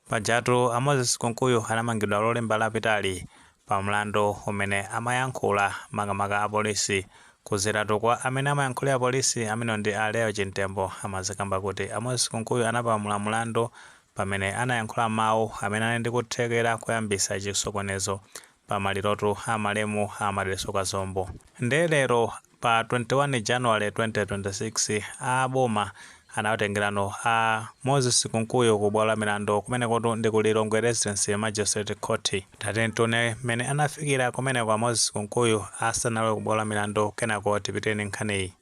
Pajatu a Moses Kunkuyu anamangidwa Lolemba lapitali pa mlandu umene amayankhula makamaka apolisi kuzeratu kwa amene amayankhulira apolisi amenewo ndi a Leo Chimtembo, amazakamba kuti a Moses Kunkuyu anapalamula mlandu pamene anayankhula mawu amene anali ndi kuthekera kuyambisa chisokonezo pa malirotu a malemu a Madalitso Kazombo. Nde lero pa 21 January 2026 a boma anawatengerano a Moses Kunkuyu ku bwalo la milandu kumenekotu ndi ku Lilongwe Residency Magistrate Court. Tatiyeni tione mmene anafikira kumeneko a Moses Kunkuyu asanalowe ku bwalo la milandu, kenako tipiteni nkhaniyi.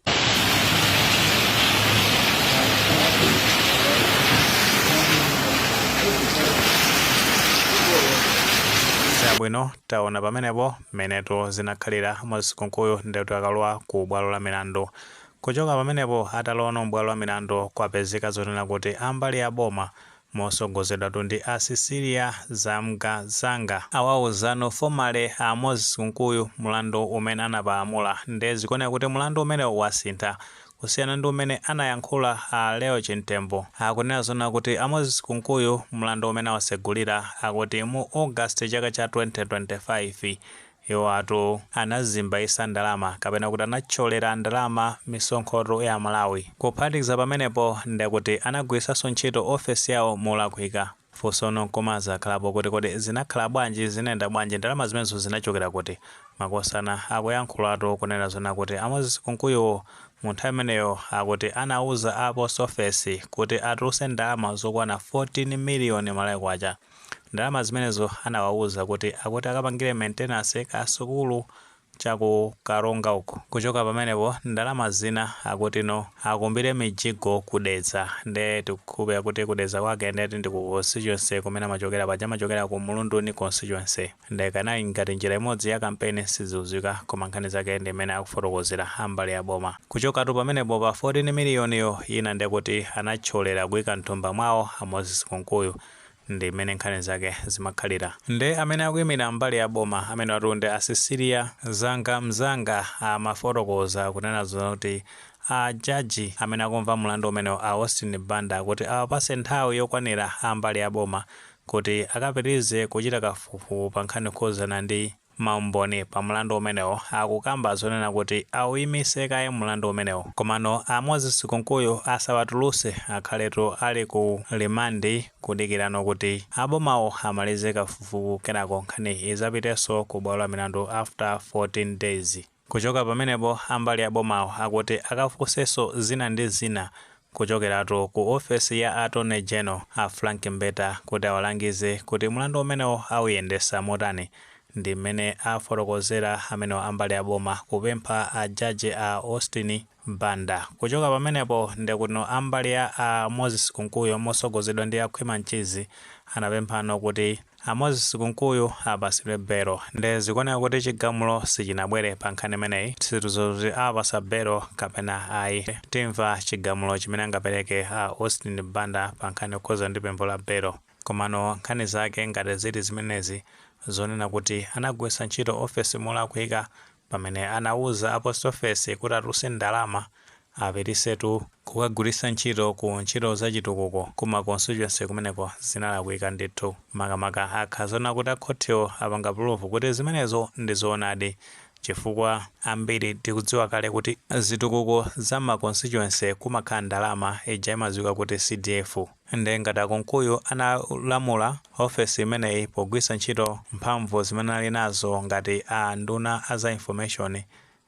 Chabwino, taona pamenepo mmenetu zinakhalira Moses Kunkuyu ndekuti akalowa ku bwalo la milandu. Kuchoka pamenepo atalowano m'bwalo la milandu kwapezeka zonena kuti a mbali ya boma mosogozedwatu ndi a Cecilia Zangazanga awauzano formally a Moses Kunkuyu mlandu umene anapalamula nde zikuoneka kuti mlandu umenewu wasintha kusiyana ndi umene anayankhula a Leo Chimtembo. Akunena zonena kuti a Moses Kunkuyu mlandu umene awasegulira akuti mu August chaka cha 2025 Iwowatu anazimbaisa ndalama kapena kuti anatcholera ndalama misonkhotu ya Amalawi. Kuphatikiza pamenepo ndekuti anagwiritsanso ntchito ofesi yawo molakwika. Funsono nkumazakhalapo kuti kodi zinakhala bwanji, zinayenda bwanji, ndalama zimenezo zinachokera kuti? Makosana akuyankhulatu kunena zonena kuti a Moses Kunkuyuwo mu nthawi imeneyo akuti anauza a post office kuti atuluse ndalama zokwana 14 million Malawi Kwacha. Ndalama zimenezo anawauza kuti akuti akapangire maintenance ka sukulu cha ku Karonga uko. Kuchoka pamenepo ndalama zina akuti no akumbire mijigo ku Dedza nde tikukhulupirira kuti ku Dedza kwake ndeti ndi ku constituency kumene amachokera, paja amachokera ku Mulunduni constituency nde kanali ngati njira imodzi ya kampeni siziuziwika koma nkhani zake ndi mmene akufotokozera a mbali ya boma. Kuchokatu pamenepo pa 14 million yo ina ndekuti anatcholera kuika mthumba mwawo a Moses Kunkuyu. Ndi mmene nkhani zake zimakhalira. Nde amene akuimira mbali ya boma amenewatu ndi a Cecilia Zanga-Mzanga amafotokoza kunena zoti a jaji amene akumva mlandu umenewu a Austin Banda kuti awapase nthawi yokwanira a mbali ya boma kuti akapitirize kuchita kafukufuku pa nkhani yokhuzana ndi maumboni pa mlandu umenewo, akukamba zonena kuti auyimise kaye mlandu umenewo. Komano a Moses Kunkuyu asawatuluse, akhaletu ali ku remand kudikirano kuti abomawo amalize kafukufuku kenako nkhaniyi izapitenso ku bwalo la milandu after 14 days. Kuchoka pamenepo ambali ya bomawo akuti akafunsenso zina ndi zina kuchokeratu ku ofesi ya Attorney General a Frank Mbeta kuti awalangize kuti mlandu umenewo auyendesa motani, ndi mmene afotokozera amenewa ambali ya boma kupempha a jaji a Austin Banda. Kuchoka pamenepo ndekutino ambali ya a Moses Kunkuyu mosogozedwa ndi a Khwima Mchizi anapemphano kuti A Moses Kunkuyu apasidwe belo. Nde zikuoneka kuti chigamulo sichinabwere pa nkhani imeneyi. Sitidziwa kuti awapasa belo kapena ayi. Timva chigamulo chimene angapereke a Austin Banda pa nkhani yokhuza ndi pempho la belo. Komano nkhani zake ngati zili zimenezi zonena kuti anagwiritsa ntchito ofesi molakwika pamene anauza a post office kuti atuluse ndalama apitisetu kukagwiritsa ntchito ku ntchito za chitukuko ku ma constituency kumeneko zinalakwika ndithu, makamaka akhala zonena kuti akhothiwo apanga prove kuti zimenezo ndi zoonadi chifukwa ambiri tikudziwa kale kuti zitukuko za ma constituency kumakhala ndalama ija imadziwika kuti CDF. Nde ngati a Kunkuyu analamula ofesi imeneyi pogwiritsa ntchito mphamvu zimene anali nazo ngati a nduna a za information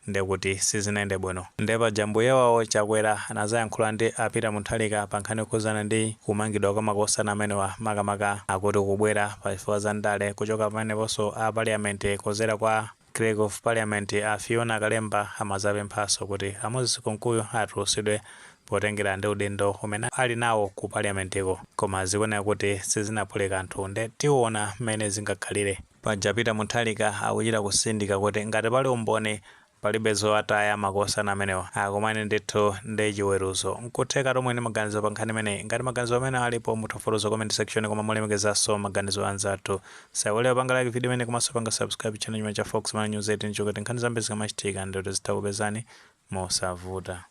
ndekuti sizinayende bwino. Nde paja mbuye wawo Chakwera anazayankhula ndi a Peter Mutharika pa nkhani yokhuzana ndi kumangidwa kwa makosana amenewa makamaka akuti kubwera pa zifukwa za ndale. Kuchoka pameneponso a parliament kuzera kwa Clerk of Parliament a Fiona Kalemba amazapemphanso kuti a Moses Kunkuyu atulusidwe potengera ndi udindo umene ali nawo ku parliament-ko koma zikuoneka kuti sizinaphule kanthu nde tiona mmene zingakhalire. Paja Peter Mutharika akuchita kusindika kuti ngati pali umboni palibe zowataya makosana amenewa akumane ndithu ndi chiweruzo. Nkuthekatu muli ndi maganizo pa nkhani imeneyi. Ngati maganizo amenewa alipo mutha kufotokoza comment section koma molemekezanso maganizo anzathu. Musaiwale kupanga like video imeneyi komanso kupanga subscribe channel chimene cha Fox Malawi News 18 chokuti nkhani zambiri zikamachitika ndikuti zitha kukupezani mosavuta.